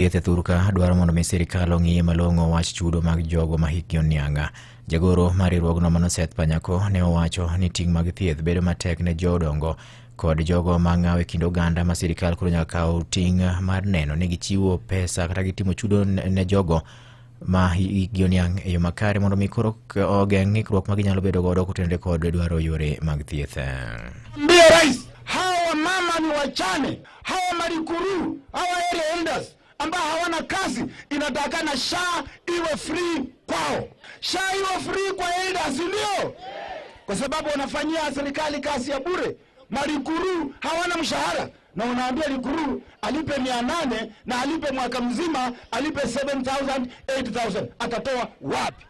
Thieth e thurka dwaro mondo mi sirikal ong'iye malong'o wach chudo mag jogo ma hikgi oniang'. Jagoro mar riwruogno mano Seth Panyako ne owacho ni ting' mag thieth bedo matek ne jodongo kod jogo ma ng'awo e kind oganda ma sirikal koro nyaka kaw ting' mar neno ni gichiwo pesa kata gitimo chudo ne jogo ma hikgi oniang' e yo makare mondo mi koro ogeng' ng'ikruok ma ginyalo bedo godo kotenore kod dwaro yore mag thieth. Mbie rais, hawa wamama ni wachane, hawa malikuru, hawa area elders ambao hawana kazi, inatakana SHA iwe free kwao, SHA iwe free kwa elders, ndio kwa sababu wanafanyia serikali kazi ya bure. Malikuru hawana mshahara na unaambia Likuru alipe 800 na alipe mwaka mzima, alipe 7000 8000, atatoa wapi?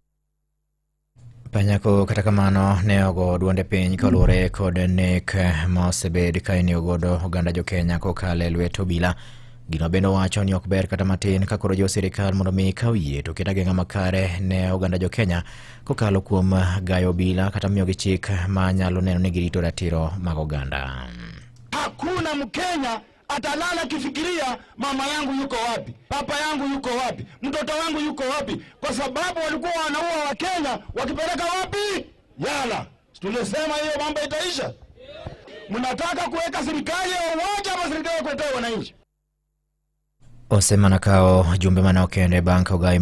Panyako kata kamano ne ogo duonde piny kaluwore kod nek ma osebed ka inego godo oganda jokenya kokalo e lwet obila. Gino bende owacho ni ok ber kata matin ka koro jo sirikal mondo mi kaw yie to ket ageng'a makare ne oganda jokenya kokalo kuom gayo obila kata miyogi chik ma nyalo neno ni girito ratiro mag oganda. Hakuna Mkenya atalala akifikiria mama yangu yuko wapi, papa yangu yuko wapi, mtoto wangu yuko wapi, kwa sababu walikuwa wanaua Wakenya wakipeleka wapi? Yala. Tulisema hiyo mambo itaisha. Mnataka kuweka serikali ya umoja ama serikali ya kutetea wananchi? Osemana kawo jumbe mane okende bang' ka ogai